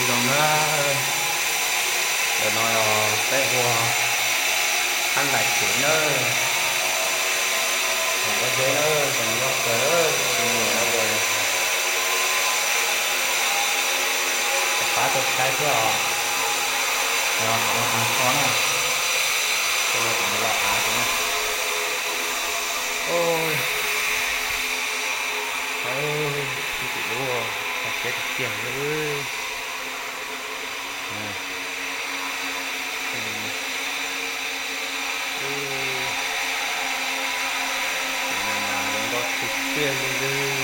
Zoo na, ntawm no yog peb ua hab ntais kev na, hauv pob zeb na, zoo nkauj kawg, tsis nyiam no ces rov qab tuaj saib thiab os. Yog qhov no qhov kho na, tuaj ua qhov no los av ces na. Ub, ub, ib tug dub, qhov siab tiag tiag li. Ub, zoo nkauj tiag tiag li.